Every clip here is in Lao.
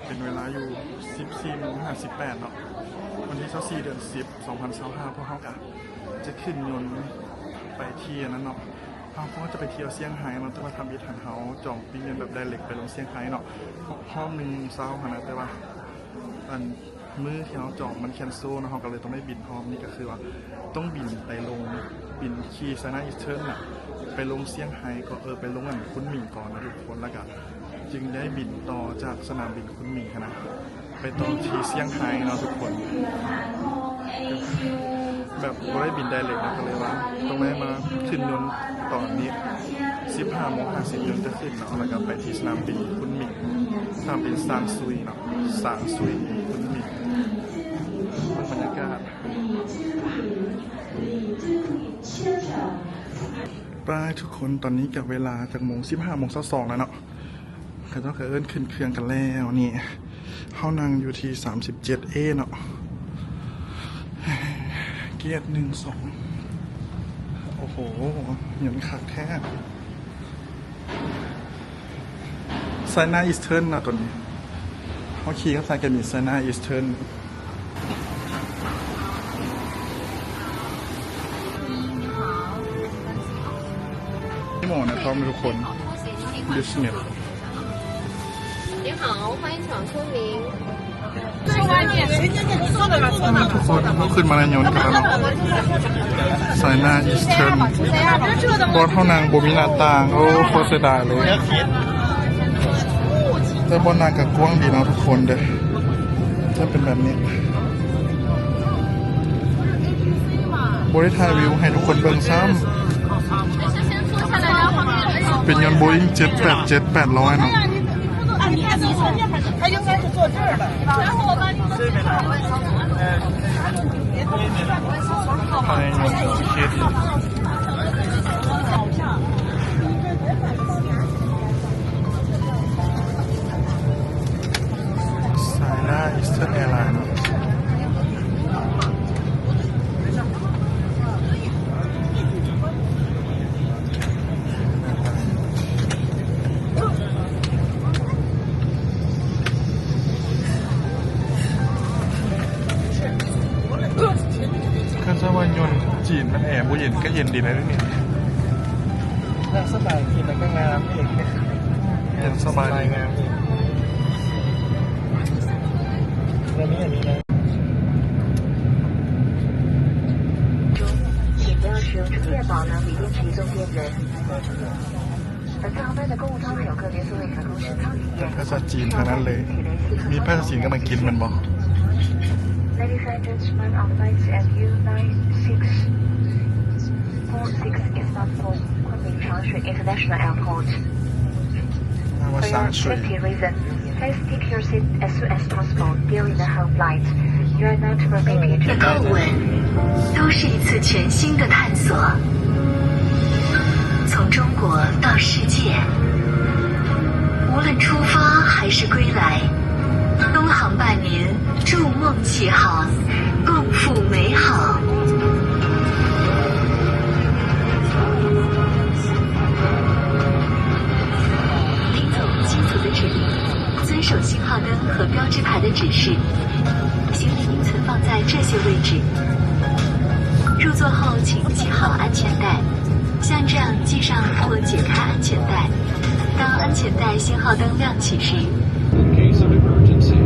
ເປັນເວລາຢູ່ສິບສີ່ໂມງຫ້າສິບແປດເນາະ ວັນທີຊາວສີ່ ເດືອນສິບ ສອງພັນຊາວຫ້າ ພວກເຮົາກະຈະຂຶ້ນຍົນໄປທີ່ອັນນັ້ນເນາະ ພວກເຮົາຈະໄປທ່ຽວຊຽງໄຮ້ເນາະ ແຕ່ວ່າທຳອິດຫັ້ນເຮົາຈອງປີ້ງຍົນແບບໄດເຣັກໄປລົງຊຽງໄຮ້ເນາະ ຮອບໜຶ່ງໂມງເຊົ້າຫັ້ນນະ ແຕ່ວ່າ ອັນ ມື້ທີ່ເຮົາຈອງມັນແຄນເຊິລເນາະ ເຮົາກໍເລີຍຕ້ອງໄດ້ບິນຮອບນີ້ ກໍຄືວ່າຕ້ອງບິນໄປລົງ ບິນຂີ່ໄຊນາອີສເທີນນະ ໄປລົງຊຽງໄຮ້ກໍ ເອີ ໄປລົງອັນຄຸນໝິງກ່ອນນະທຸກຄົນ ແລ້ວກະຈຶ່ງໄດ້ບິນຕໍ່ຈາກສະໜາມບິນຄຸນໝິງຫັ້ນນະ ໄປຕໍ່ທີ່ຊຽງໄຮ້ເນາະທຸກຄົນ. ແບບບໍ່ໄດ້ບິນໄດເຣັກນະ ກໍເລີຍວ່າຕ້ອງໄດ້ມາຂຶ້ນຍົນຕອນນີ້ ສິບຫ້າໂມງຫ້າສິບ ຍົນຈະຂຶ້ນເນາະ ແລ້ວກໍໄປທີ່ສະໜາມບິນຄຸນໝິງ ສະໜາມບິນຊາງຊຸຍເນາະ ຊາງຊຸຍ ຄຸນໝິງ. ເບິ່ງບັນຍາກາດ ໄປທຸກຄົນ ຕອນນີ້ກໍເວລາຈັກໂມງ? ສິບຫ້າໂມງຊາວສອງແລ້ວເນາະ. ເຂົາເຈົ້າກໍເອີ້ນຂຶ້ນເຄື່ອງກັນແລ້ວນີ້ ເຮົານັ່ງຢູ່ທີ່ສາມສິບເຈັດເອເນາະ ເກດໜຶ່ງສອງ. ໂອ້ໂຫ ຍົນຄັກແທ້. ໄຊນາອີສເທີນນະ ຕົວນີ້ ເຮົາຂີ່ກັບສາຍການບິນໄຊນາອີສເທີນ. ມີໝໍນະ ພ້ອມທຸກຄົນ ບິສເນັສ. 你好，欢迎乘坐苏宁。 ທຸກຄົນ ເຮົາຂຶ້ນມາໃນຍົນກັນແລ້ວເນາະ ໄຊນາອີສເທີນ ບ່ອນເຮົານັ່ງບໍ່ມີໜ້າຕ່າງ. ໂອ້ ໂຄດເສຍດາຍເລີຍ ແຕ່ບ່ອນນັ່ງກໍກວ້າງດີເນາະທຸກຄົນເດີ ຈະເປັນແບບນີ້. ບໍ່ໄດ້ຖ່າຍວິວໃຫ້ທຸກຄົນເບິ່ງຊ້ຳ. ເປັນຍົນໂບອິງ ເຈັດແປດເຈັດ ແປດຮ້ອຍເນາະ. China Eastern Airlines ເຂົາເຈົ້າວ່າຍົນຈີນມັນແອບໍ່ເຢັນ ກໍເຢັນດີນະນີ້. ນັ່ງສະບາຍ ກິນແລ້ວກໍງາມອີກ ເຢັນສະບາຍ ງາມອີກ. ແລ້ວມີອັນນີ້ນະ 请不要使用充电宝能离开其中间人。 ເປັນພາສາຈີນທັງນັ້ນເລີຍ. ມີພາສາຈີນກັບອັງກິດແມ່ນບໍ່? Ladies and gentlemen, on flight M U nine six four six inbound for Kunming Changshui International Airport. For your safety reason, please take your seat as soon as possible during the whole flight. You are not permitted to 的叩问，都是一次全新的探索。从中国到世界，无论出发还是归来，东航伴您 逐梦起航，共赴美好。请走清楚的指引，遵守信号灯和标志牌的指示。行李应存放在这些位置。入座后，请系好安全带。 像这样系上或解开安全带。当安全带信号灯亮起时，In case of emergency,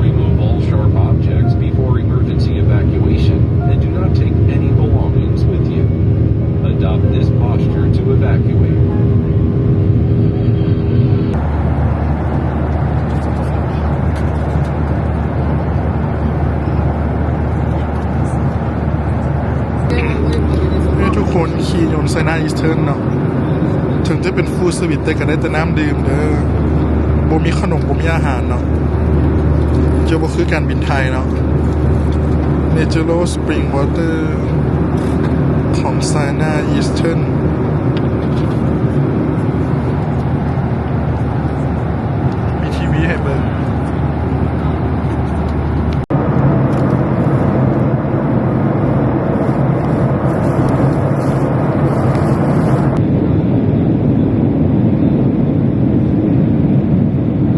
remove all sharp objects before emergency evacuation and do not take any belongings with you. Adopt this posture to evacuate. ໃຫ້ທຸກຄົນຂີ່ຍົນໄຊນາອີສເທີນເນາະ ເຖິງຈະເປັນຟູລເຊີວິດ ແຕ່ກໍໄດ້ແຕ່ນ້ຳດື່ມເດີ ບໍ່ມີຂະໜົມ ບໍ່ມີອາຫານເນາະ ຈະບໍ່ຄືການບິນໄທເນາະ. ເນເຈີໂຣສະປຣິງວອເຕີຂອງໄຊນາອີສເທີນ ມີທີວີໃຫ້ເບິ່ງ. ເ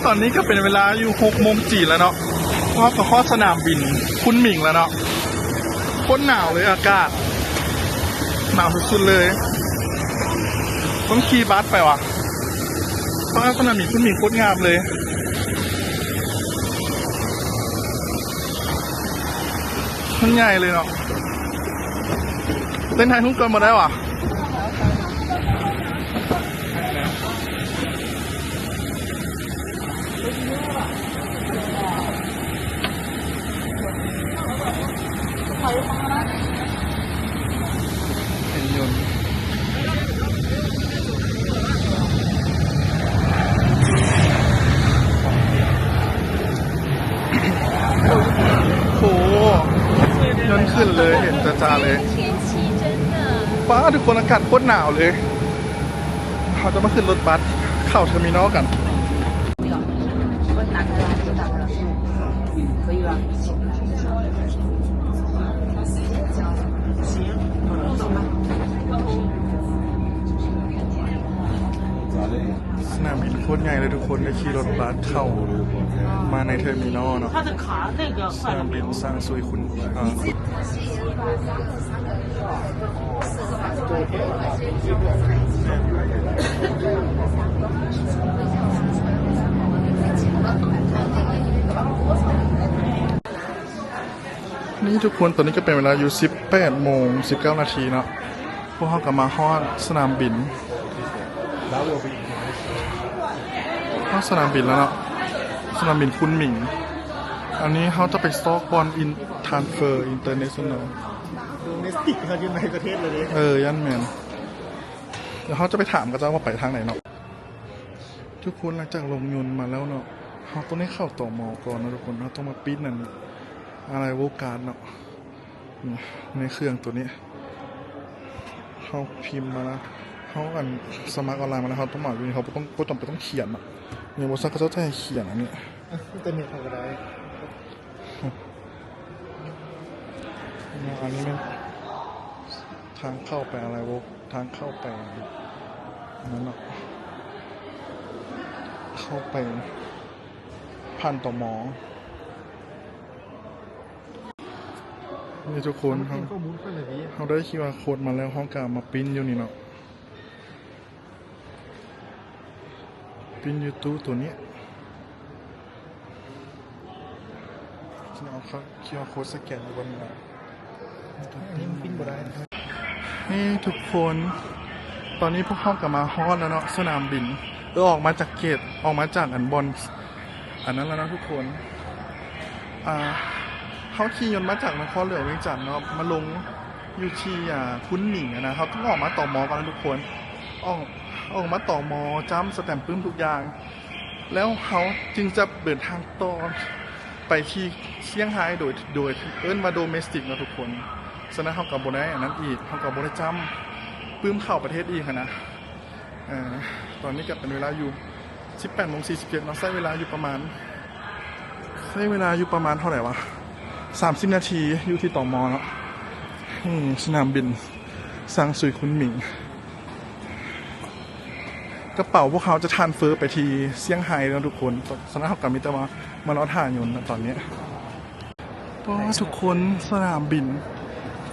ຕອນນີ້ກໍເປັນເວລາຢູ່ຫົກໂມງຈີນແລ້ວເນາະ, ເຮົາກໍຮອດສະໜາມບິນຄຸນໝິງແລ້ວເນາະ. ໂຄດໜາວເລີຍ, ອາກາດໜາວສຸດໆເລີຍ. ຕ້ອງຂີ່ບັສໄປຫວາ? ເພາະວ່າສະໜາມບິນຄຸນໝິງໂຄດງາມເລີຍ, ມັນໃຫຍ່ເລີຍເນາະ. ເຕັ້ນຖ່າຍຮູບກ່ອນບໍ່ໄດ້ຫວາ? ເຫັນຍົນ. ໂອ້ ຍົນຂຶ້ນເລີຍ, ເຫັນຈາໆເລີຍ. ປ້າ ທຸກຄົນ, ອາກາດໂຄດໜາວເລີຍ. ເຮົາຈະມາຂຶ້ນລົດບັສເຂົ້າເທີມີນໍກັນ. ສະໜາມບິນໂຄດໃຫຍ່ເລີຍທຸກຄົນ, ໄດ້ຂີ່ລົດບັສເຂົ້າມາໃນເທີມີນໍເນາະ. ສະໜາມບິນຊາງຊຸຍຄຸນ ອ່າ ນີ້ທຸກຄົນ, ຕອນນີ້ກໍເປັນເວລາຢູ່ສິບແປດໂມງສິບເກົ້ານາທີເນາະ. ພວກເຮົາກໍມາຮອດສະໜາມບິນ, ຮອດສະໜາມບິນແລ້ວເນາະ, ສະໜາມບິນຄຸນໝິງ. ອັນນີ້ເຮົາຈະໄປຊອກບ່ອນອິນ transfer international. ໂດເມສຕິກເຮົາຢູ່ໃນປະເທດເລີຍເດ້. ເອີ ຢ້ານແມ່ນ. ດຽວເຮົາຈະໄປຖາມເຂົາເຈົ້າວ່າໄປທາງໃດເນາະ. ທຸກຄົນ, ຫຼັງຈາກລົງຍົນມາແລ້ວເນາະ, ເຮົາຕ້ອງໄດ້ເຂົ້າ ຕມ ກ່ອນເນາະທຸກຄົນ. ເຮົາຕ້ອງມາປິດນັ້ນ arrival card ເນາະ, ໃນເຄື່ອງໂຕນີ້ ເຮົາພິມມາແລ້ວ, ເຮົາ ອັນ ສະໝັກອອນລາຍມາແລ້ວ, ເຮົາຕ້ອງມາຢູ່ນີ້, ເຮົາບໍ່ຕ້ອງ ບໍ່ຈຳເປັນຕ້ອງຂຽນເນາະ. ຍັງບໍ່ຊັກເຂົາເຈົ້າຈະໃຫ້ຂຽນອັນນີ້. ອິນເຕີເນັດເຮົາກໍໄດ້. ອັນນີ້ແມ່ນທາງເຂົ້າໄປ arrival ທາງເຂົ້າໄປນັ້ນເນາະ, ເຂົ້າໄປຜ່ານ ຕມ. ນີ້ທຸກຄົນ, ເຮົາ ເຮົາໄດ້ QR code ມາແລ້ວ, ເຮົາກໍເອົາມາປຣິ້ນຢູ່ນີ້ເນາະ, ປຣິ້ນຢູ່ຕູ້ໂຕນີ້. ຊິເອົາ QR code ສະແກນຢູ່ບ່ອນນີ້ລະ. ອັນນີ້ມັນປິ່ນບໍ່ໄດ້. ເຮີ້ ທຸກຄົນ, ຕອນນີ້ພວກເຮົາກໍມາຮອດແລ້ວເນາະ ສະໜາມບິນ. ເອີ ອອກມາຈາກເກດ, ອອກມາຈາກອັນບ່ອນ ອັນນັ້ນແລ້ວເນາະທຸກຄົນ. ອ່າ ເຮົາຂີ່ຍົນມາຈາກນະຄອນຫຼວງວຽງຈັນເນາະ, ມາລົງຢູ່ທີ່ ອ່າ ຄຸນໝິງຫັ້ນນະ. ເຮົາຕ້ອງອອກມາ ຕມ ກ່ອນນະທຸກຄົນ. ອອກ ອອກມາ ຕມ ຈ້ຳ ສະແຕມປຶ້ມທຸກຢ່າງ. ແລ້ວເຮົາຈຶ່ງຈະເດີນທາງຕໍ່ໄປທີ່ຊຽງໄຮ້ໂດຍ ໂດຍເອີ້ນວ່າໂດເມສຕິກເນາະທຸກຄົນ. ສະນັ້ນເຮົາກໍບໍ່ໄດ້ອັນນັ້ນອີກ, ເຮົາກໍບໍ່ໄດ້ຈ້ຳປຶ້ມເຂົ້າປະເທດອີກຫັ້ນນະ. ເອີ ຕອນນີ້ກໍເປັນເວລາຢູ່ສິບແປດໂມງສີ່ສິບເຈັດເນາະ, ໃຊ້ເວລາຢູ່ປະມານ ໃຊ້ເວລາຢູ່ປະມານເທົ່າໃດວະ? ສາມສິບນາທີ ຢູ່ທີ່ ຕມ ເນາະ. ອືມ ສະໜາມບິນຊາງຊຸຍຄຸນໝິງ. ກະເປົາພວກເຮົາຈະ transfer ໄປທີ່ຊຽງໄຮ້ເນາະທຸກຄົນ. ສະນັ້ນເຮົາກໍມີແຕ່ວ່າມາລໍຖ້າຍົນນະຕອນນີ້. ປ້າ ທຸກຄົນ, ສະໜາມບິນ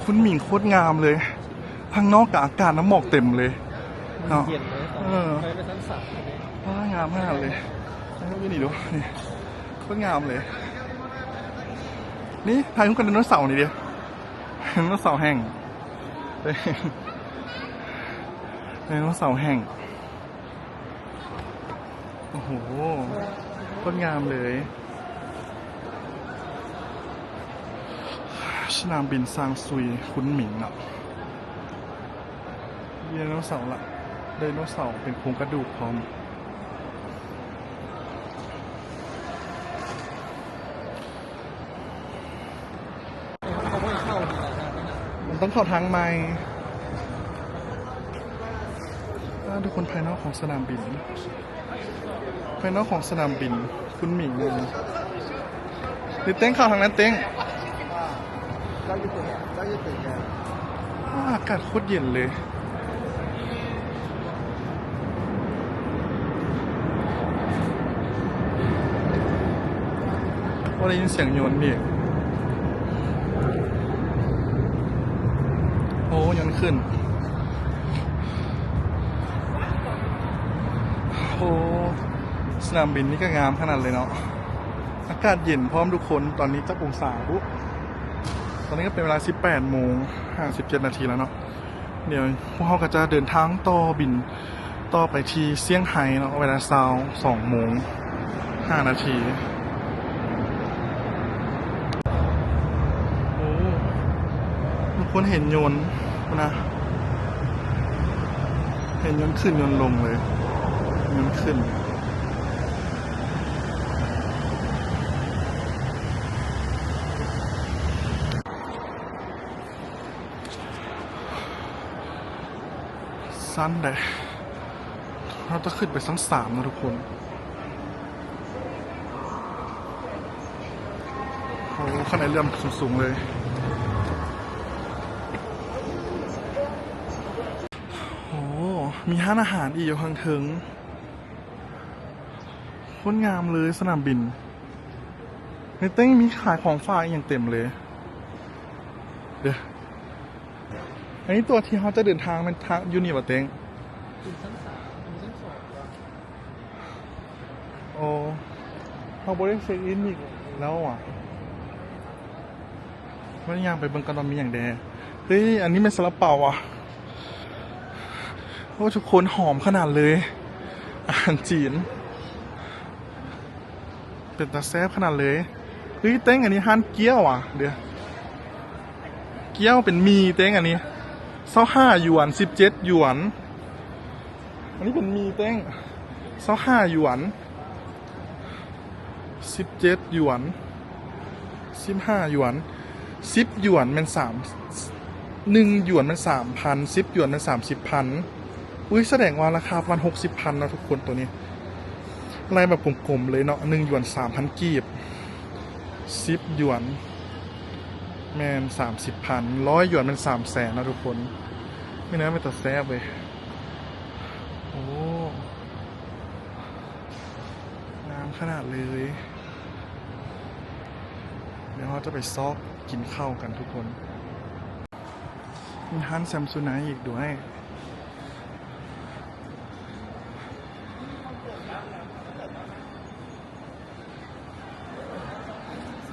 ຄຸນໝິງໂຄດງາມເລີຍ. ທາງນອກກະອາກາດນະ, ໝອກເຕັມເລີຍເນາະ. ເຢັນເລີຍ. ເອີ ໄປໄປຊັ້ນສາມເລີຍ. ປ້າ ງາມຂະໜາດເລີຍ. ຖ່າຍຮູບຢູ່ນີ້ດູ. ນີ້ ໂຄດງາມເລີຍ. ນີ້ ຖ່າຍຮູບກັບໄດໂນເສົານີ້ເດ. ໄດໂນເສົາແຫ້ງ. ໄດໂນເສົາແຫ້ງ. ໂອ້ໂຫ ໂຄດງາມເລີຍ. ສະໜາມບິນຊາງຊຸຍຄຸນໝິງເນາະ. ມີໄດໂນເສົາລະ, ໄດໂນເສົາເປັນໂຄງກະດູກພ້ອມ. ມັນຕ້ອງເຂົ້າທາງໃໝ່. ອ່າ ທຸກຄົນ, ພາຍນອກຂອງສະໜາມບິນ, ພາຍນອກຂອງສະໜາມບິນຄຸນໝິງ. ນີ້ເຕັ້ງ, ເຂົ້າທາງນັ້ນເຕັ້ງ. ອາ ອາກາດໂຄດເຢັນເລີຍ. ບໍ່ໄດ້ຍິນສຽງຍົນອີກ. ໂອ້ ຍົນຂຶ້ນ. ໂອ້ ສະໜາມບິນນີ້ກໍງາມຂະໜາດເລີຍເນາະ. ອາກາດເຢັນພ້ອມທຸກຄົນ. ຕອນນີ້ຈັກອົງສາບຸ? ຕອນນີ້ກໍເປັນເວລາສິບແປດໂມງຫ້າສິບເຈັດນາທີແລ້ວເນາະ. ດຽວພວກເຮົາກໍຈະເດີນທາງຕໍ່ບິນຕໍ່ໄປທີ່ຊຽງໄຮ້ເນາະ ເວລາຊາວສອງໂມງຫ້ານາທີ. ໂອ້ ທຸກຄົນເຫັນຍົນພຸ້ນນະ ເຫັນຍົນຂຶ້ນຍົນລົງເລີຍ ຍົນຂຶ້ນ. ຊັ້ນໃດ໋ ເຮົາຕ້ອງຂຶ້ນໄປຊັ້ນສາມເນາະທຸກຄົນ. ໂອ້ ຂະໜາດເລື່ອມສູງໆເລີຍ. ໂອ້ ມີຮ້ານອາຫານອີກຢູ່ຂ້າງເທິງ. ໂຄດງາມເລີຍສະໜາມບິນ. ໃນເຕັງມີຂາຍຂອງຝາກອີ່ຫຍັງເຕັມເລີຍເດ້. ອັນນີ້ຕົວທີ່ເຮົາຈະເດີນທາງແມ່ນທາງຢູ່ນີ້ບໍ່ເຕັງ? ຂຶ້ນຊັ້ນສາມ ຂຶ້ນຊັ້ນສອງ. ໂອ້ ເຮົາບໍ່ໄດ້ເຊັກອິນອີກແລ້ວຫວາ? ມາຍ່າງໄປເບິ່ງກ່ອນວ່າມີຫຍັງແດ່. ເຮີ້ຍ ອັນນີ້ແມ່ນຊາລາເປົາຫວາ? ໂອ້ ທຸກຄົນ ຫອມຂະໜາດເລີຍ ອາຫານຈີນ ເປັນຕາແຊບຂະໜາດເລີຍ. ເຮີ້ຍ ເຕັງ ອັນນີ້ຮ້ານກ້ຽວຫວາ? ເດີ ກ້ຽວເປັນໝີ່ເຕັງ ອັນນີ້ ຊາວຫ້າຢວນ ສິບເຈັດຢວນ. ອັນນີ້ເປັນໝີ່ເຕັງ ຊາວຫ້າຢວນ ສິບເຈັດຢວນ ສິບຫ້າຢວນ. ສິບຢວນແມ່ນສາມ ໜຶ່ງຢວນແມ່ນສາມພັນ ສິບຢວນແມ່ນສາມສິບພັນ. ອຸ້ຍ ສະແດງວ່າລາຄາປະມານຫົກສິບພັນເນາະທຸກຄົນ. ໂຕນີ້ໄລ່ແບບກົມໆເລີຍເນາະ ໜຶ່ງຢວນສາມພັນກີບ ສິບຢວນແມ່ນສາມສິບພັນ ຮ້ອຍຢວນແມ່ນສາມແສນເນາະທຸກຄົນ. ມີແນວເປັນຕາແຊບເວີຍ. ໂອ້ ງາມຂະໜາດເລີຍ. ດຽວເຮົາຈະໄປຊອກກິນເຂົ້າກັນທຸກຄົນ. ມີຮ້ານແຊມຊູໄນອີກດ້ວຍ.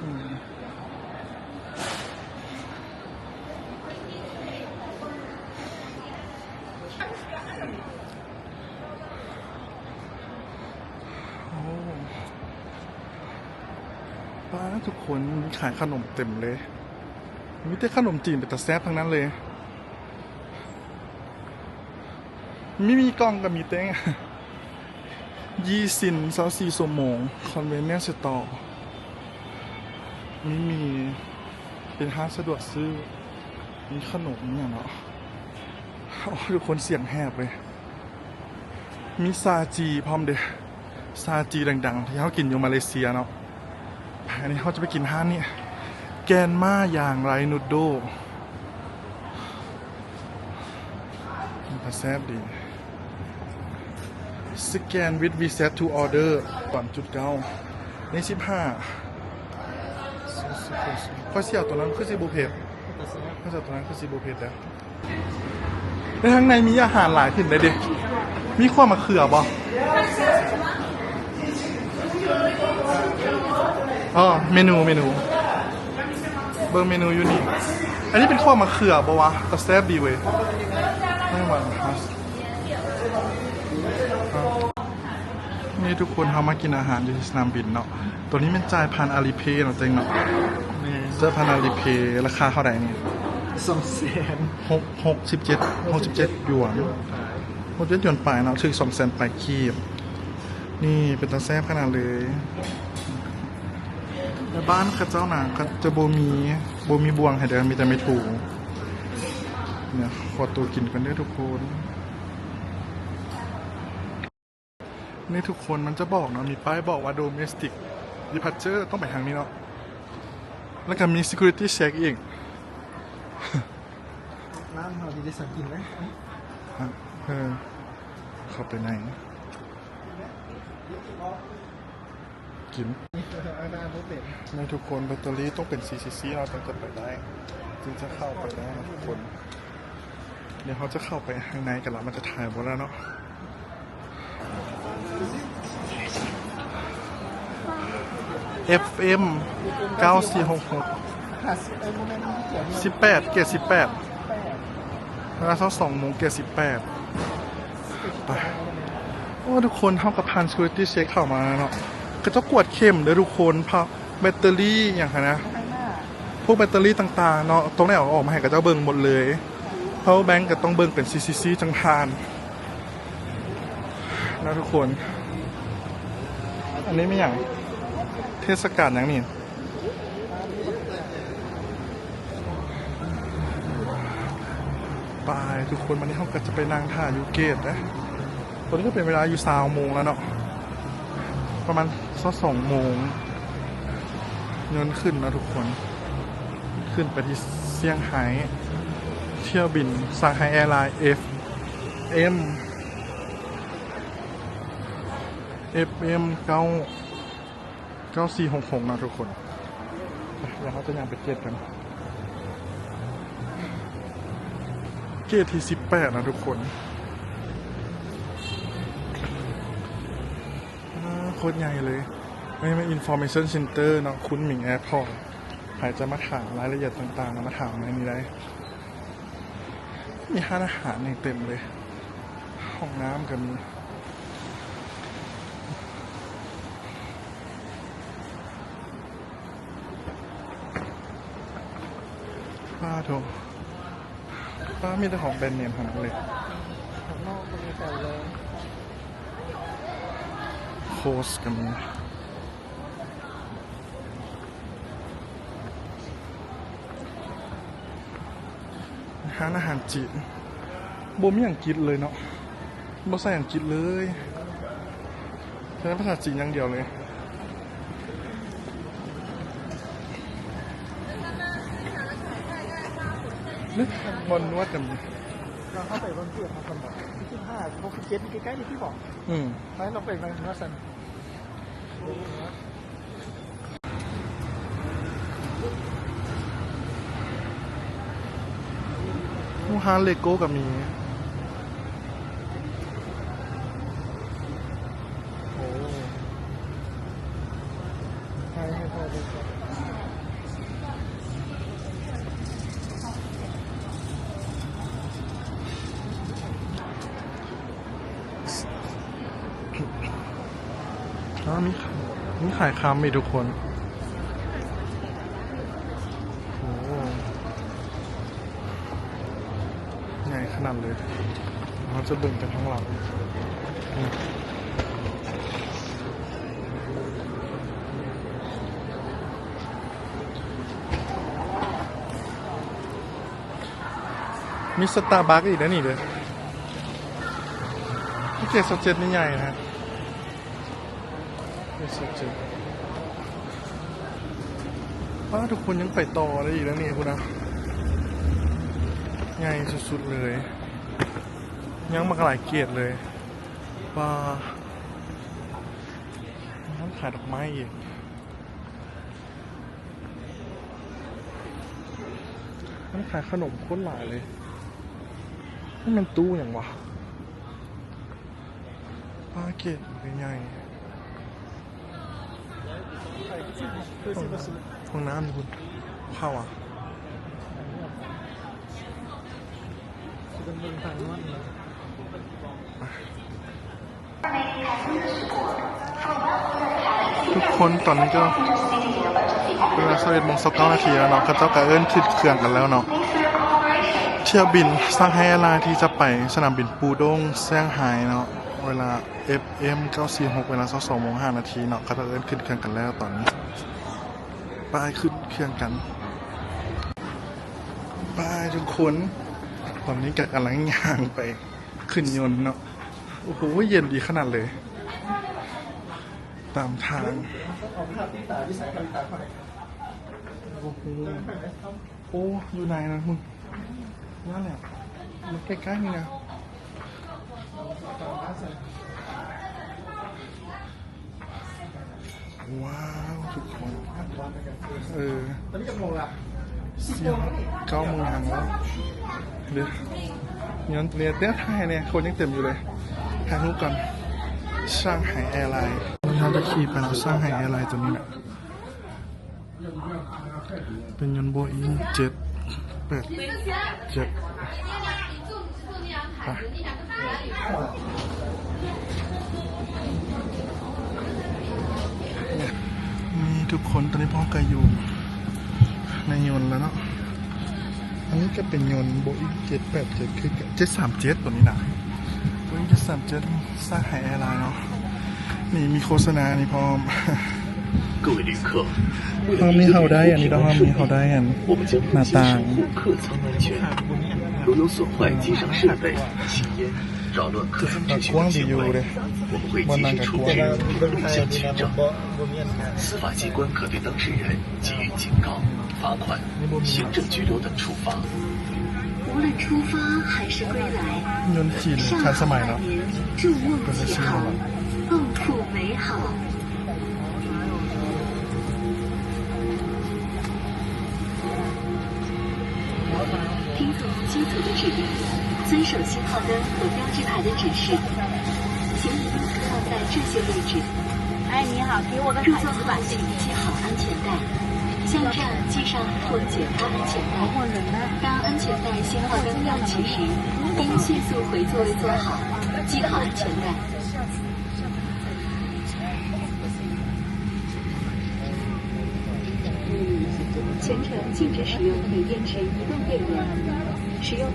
ອືມ ໂອ້ ປ້າ ທຸກຄົນ ມີຂາຍຂະໜົມເຕັມເລີຍ. ມີແຕ່ຂະໜົມຈີນເປັນຕາແຊບທັງນັ້ນເລີຍ. ມີ ມີກ່ອງກໍມີເຕັງ ຢີຊິນ ຊາວສີ່ຊົ່ວໂມງ convenience store ມີ ມີເປັນຮ້ານສະດວກຊື້ ມີຂະໜົມອີ່ຫຍັງເນາະ. ໂອ້ ທຸກຄົນ ສຽງແຫບເລີຍ. ມີຊາຈີພ້ອມເດ້ ຊາຈີດັງໆ ທີ່ເຮົາກິນຢູ່ມາເລເຊຍເນາະ. ອັນນີ້ເຮົາຈະໄປກິນຮ້ານນີ້ ແກນມ້າ ຢາງໄຣນູດໂດ ເປັນຕາແຊບດີ. Scan with WeChat to order ສາມຈຸດເກົ້າ ນີ້ສິບຫ້າ. ຂ້ອຍຊິເອົາໂຕນັ້ນ ຄືຊິບໍ່ເຜັດ. ຂ້ອຍຊິເອົາໂຕນັ້ນ ຄືຊິບໍ່ເຜັດເດີ້. ໃນທາງໃນມີອາຫານຫຼາຍຂຶ້ນເດ້. ມີຂົ້ວມະເຂືອບໍ່? ອໍ ເມນູ ເມນູ ເບິ່ງເມນູຢູ່ນີ້. ອັນນີ້ເປັນຂົ້ວມະເຂືອບໍ່ວະ? ຕາແຊບດີເວີຍ. ໄຕ້ຫວັນ ນີ້ທຸກຄົນ ເຮົາມາກິນອາຫານຢູ່ທີ່ສະໜາມບິນເນາະ. ໂຕນີ້ແມ່ນຈ່າຍຜ່ານ Alipay ເນາະ ເຕັງເນາະ. ແມ່ນ ຈ່າຍຜ່ານ Alipay. ລາຄາເທົ່າໃດນີ້? ສອງແສນ ຫົກ ຫົກສິບເຈັດ ຫົກສິບເຈັດຢວນ ຫົກສິບເຈັດຢວນປາຍເນາະ ຖືກສອງແສນປາຍກີບ. ນີ້ເປັນຕາແຊບຂະໜາດເລີຍ. ແຕ່ບ້ານເຂົາເຈົ້ານະ ເຂົາຈະບໍ່ມີ ບໍ່ມີບ່ວງໃຫ້ເດີ້ ມີແຕ່ໄມ້ຖູ. ນີ້ ຂໍໂຕກິນກ່ອນເດີ້ທຸກຄົນ. ນີ້ທຸກຄົນ ມັນຈະບອກເນາະ ມີປ້າຍບອກວ່າ Domestic Departure ຕ້ອງໄປທາງນີ້ເນາະ ແລ້ວກໍມີ Security Check ອີກ. ນ້ຳເຮົາຊິໄດ້ສັງກິນໄດ້. ເອີ ເຂົ້າໄປໃນ ກິນ. ນີ້ທຸກຄົນ ແບັດເຕີຣີຕ້ອງເປັນສີ່ຊີຊີເນາະ ຈຶ່ງຈະໄປໄດ້ ຈຶ່ງຈະເຂົ້າໄປໄດ້ນະທຸກຄົນ. ດຽວເຮົາຈະເຂົ້າໄປຂ້າງໃນກັນລະ ມັນຈະຖ່າຍບໍ່ລະເນາະ. ເອັຟເອັມ ເກົ້າສີ່ຫົກຫົກ ສິບແປດ ເກດສິບແປດ ເວລາຊາວສອງໂມງ ເກດສິບແປດ. ໄປ ໂອ້ ທຸກຄົນ ເຮົາກໍຜ່ານ security check ເຂົ້າມາເນາະ. ເຂົາເຈົ້າກວດເຂັມເດີທຸກຄົນ ພະ ແບັດເຕີຣີຫຍັງຫັ້ນນະ ພວກແບັດເຕີຣີຕ່າງໆເນາະ ຕ້ອງໄດ້ເອົາອອກມາໃຫ້ເຂົາເຈົ້າເບິ່ງໝົດເລີຍ. ເຮົາແບັງກໍຕ້ອງເບິ່ງເປັນຊີຊີຊີຈັ່ງຜ່ານນະທຸກຄົນ. ອັນນີ້ແມ່ນຫຍັງ? ເທດສະການຫຍັງນີ້? ໄປທຸກຄົນ ບັດນີ້ເຮົາກໍຈະໄປນັ່ງຖ້າຢູ່ເກດເດ້. ຕອນນີ້ກໍເປັນເວລາຢູ່ຊາວໂມງແລ້ວເນາະ ປະມານຊາວສອງໂມງ ຍົນຂຶ້ນເນາະທຸກຄົນ ຂຶ້ນໄປທີ່ຊຽງໄຮ້ ຖ້ຽວບິນຊາງໄຮ້ແອລາຍ ເອັຟເອັມ ເອັຟເອັມ ເກົ້າ ເກົ້າສີ່ຫົກຫົກເນາະທຸກຄົນ. ໄປ ດຽວເຮົາຈະຍ່າງໄປເກດກັນ ເກດທີສິບແປດນະທຸກຄົນ. ອາ ໂຄດໃຫຍ່ເລີຍ. ອັນນີ້ແມ່ນ Information Center ເນາະ ຄຸນໝິງ Airport. ໃຜຈະມາຖາມລາຍລະອຽດຕ່າງໆ ມາຖາມໃນນີ້ໄດ້. ມີຮ້ານອາຫານຫຍັງເຕັມເລີຍ ຫ້ອງນ້ຳກໍມີ. ປ້າໂທ້ ປ້າ ມີແຕ່ຂອງແບຣນເນມທັງນັ້ນເລີຍ. ໂຄສກໍມີ. ຮ້ານອາຫານຈີນ ບໍ່ມີຫຍັງກິນເລີຍເນາະ ບໍ່ໃສ່ຫຍັງກິນເລີຍ ໃຊ້ພາສາຈີນຢ່າງດຽວເລີຍ. ນີ້ ບ່ອນນວດກໍມີ. ເຮົາໄປເບິ່ງເກດເຮົາກ່ອນບໍ? ສິບຫ້າ ຫົກສິບເຈັດ ນີ້ໃກ້ໆ ນີ້ຕິບໍ? ອືມ ໄປ ລອງໄປເບິ່ງນວດຊັ້ນ. ໂອ້ ຮ້ານເລໂກ້ກໍມີ. ໂອ້ ໃຫ້ ໃຫ້ ໃຫ້ ໃຫ້. ອ້າວ ມີ ມີຂາຍຄຳອີກທຸກຄົນ. ໂອ້ ໃຫຍ່ຂະໜາດເລີຍ. ເຮົາຈະເບິ່ງໄປທາງຫຼັງ. ມີສະຕາບັກອີກເດ້ນີ້ເດີ. ເກດຊາວເຈັດນີ້ໃຫຍ່ນະ. ເກດຊາວເຈັດ. ປ້າ ທຸກຄົນ ຍັງໄປຕໍ່ໄດ້ອີກເດ້ນີ້ພຸ້ນນະ. ໃຫຍ່ສຸດໆເລີຍ. ຍັງບັກຫຼາຍເກດເລີຍ. ປ້າ ຮ້ານຂາຍດອກໄມ້ອີກ. ຮ້ານຂາຍຂະໜົມໂຄດຫຼາຍເລີຍ. ນີ້ມັນຕູ້ຫຍັງວະ? ປ້າ ເກດໃຫຍ່. ຫ້ອງນ້ຳພຸ້ນ ເຂົ້າຫວາ? ທຸກຄົນ ຕອນນີ້ກໍເວລາຊາວເອັດໂມງຊາວເກົ້ານາທີແລ້ວເນາະ. ເຂົາເຈົ້າກໍເອີ້ນຂຶ້ນເຄື່ອງກັນແລ້ວເນາະ. ຖ້ຽວບິນຊາງໄຮ້ແອລາຍທີ່ຈະໄປສະໜາມບິນປູດົງ ຊຽງໄຮ້ເນາະ ເວລາ ເອັຟເອັມ ເກົ້າສີ່ຫົກ ເວລາຊາວສອງໂມງຫ້ານາທີເນາະ. ເຂົາເຈົ້າເອີ້ນຂຶ້ນເຄື່ອງກັນແລ້ວຕອນນີ້. ໄປ ຂຶ້ນເຄື່ອງກັນ. ໄປ ທຸກຄົນ ຕອນນີ້ກໍກຳລັງຍ່າງໄປຂຶ້ນຍົນເນາະ. ໂອ້ໂຫ ເຢັນດີຂະໜາດເລີຍ ຕາມທາງ. ໂອ້ໂຫ ໂອ້ ຢູ່ໃນນັ້ນພຸ້ນ ນັ້ນແຫຼະ ມັນໃກ້ໆນີ້ນະ. ວ້າວ ທຸກຄົນ ເອີ ເກົ້າໂມງຫຍັງແລ້ວ ເດີ ຍ້ອນເນຍ ແຕ່ໄທແນ່ ຄົນຍັງເຕັມຢູ່ເລີຍ ຖ່າຍຮູບກ່ອນ Shanghai Airline ເຮົາຈະຂີ່ໄປເນາະ Shanghai Airline ຕົວນີ້ແຫຼະ ເປັນຍົນໂບອິງເຈັດແປດເຈັດ ໄປ ນີ້ທຸກຄົນ ຕອນນີ້ພວກເຮົາກະຢູ່ໃນຍົນແລ້ວເນາະ ອັນນີ້ກະເປັນຍົນໂບອິງເຈັດແປດເຈັດ ຄືກັນ ເຈັດສາມເຈັດ ຕົວນີ້ນະ ໂບອິງເຈັດສາມເຈັດ Shanghai Airline ເນາະ ນີ້ມີໂຄສະນານີ້ພ້ອມ ເຮົາມີ ເຮົາໄດ້ອັນນີ້ເນາະ ເຮົາມີ ເຮົາໄດ້ອັນໜ້າຕ່າງ ກວ້າງດີຢູ່ເດ້ ບ່ອນນັ່ງກະກວ້າງ 无论出发还是归来， ຍົນຈີນທັນສະໄໝເນາະ 祝梦起航，共赴美好。听从机组的指令，遵守信号灯和标志牌的指示，请你用 放在这些位置。哎，你好，给我个卡。入座后请系好安全带，下一站系上或解开安全带。当安全带信号灯亮起时，应迅速回座坐好，系好安全带。全程禁止使用锂电池移动电源，使用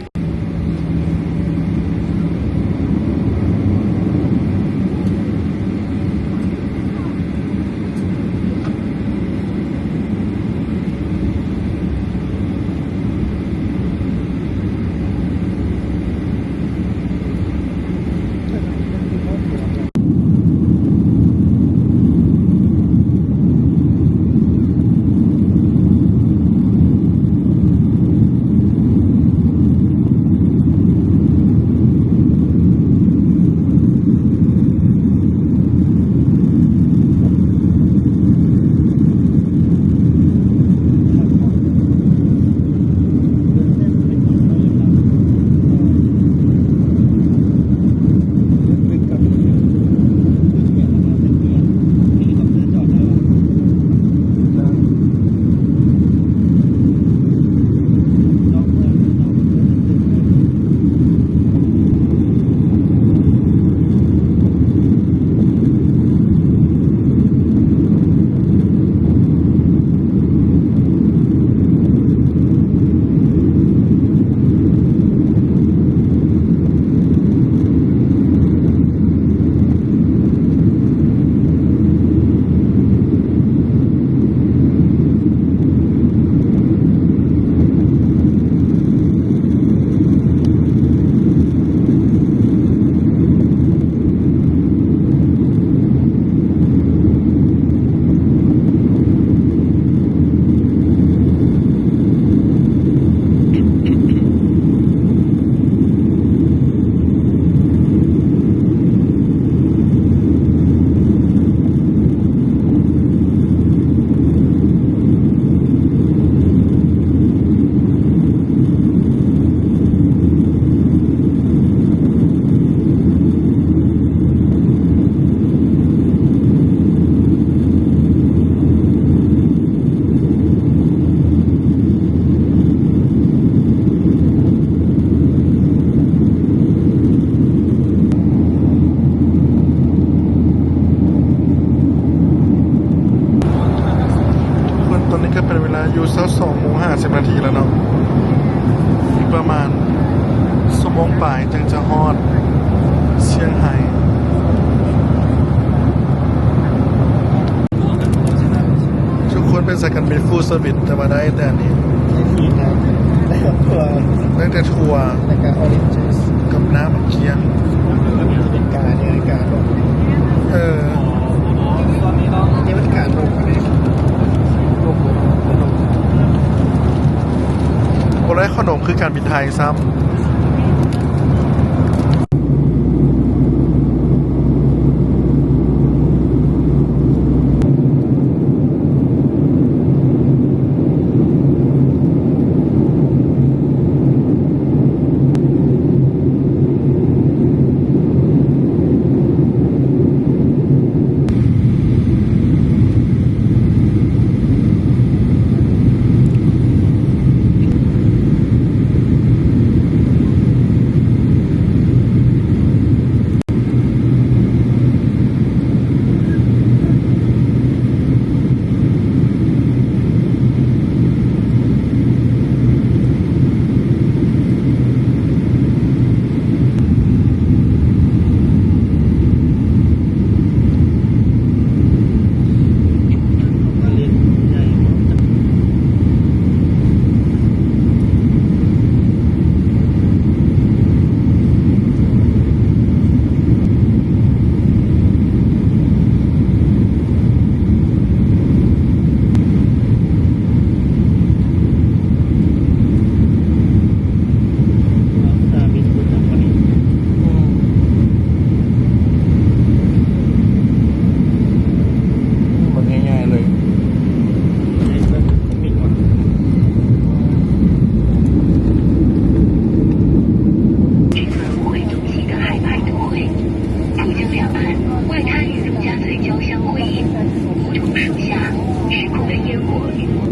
ທຸກຄົນ ຕອນນີ້ກະເປັນເວລາຢູ່ຊາວສອງໂມງຫ້າສິບນາທີແລ້ວເນາະ ອີກປະມານຊົ່ວໂມງປາຍຈຶ່ງຈະຮອດຊຽງໄຮ. ທຸກຄົນ ເປັນສາຍການບິນຟູລເຊີວິສ ແຕ່ວ່າໄດ້ແຕ່ອັນນີ້ ໄດ້ແຕ່ຖົ່ວ ໄດ້ແຕ່ຖົ່ວ ແລ້ວກະອໍເຣນຈູດ ກັບນ້ຳມັນກ້ຽງ ເປັນກາ ເປັນກາລົງ ເອີ ເປັນກາລົງ ລົງ ລົງ ບໍ່ໄດ້ຂະໜົມຄືການບິນໄທຊ້ຳ.下，时空的烟火与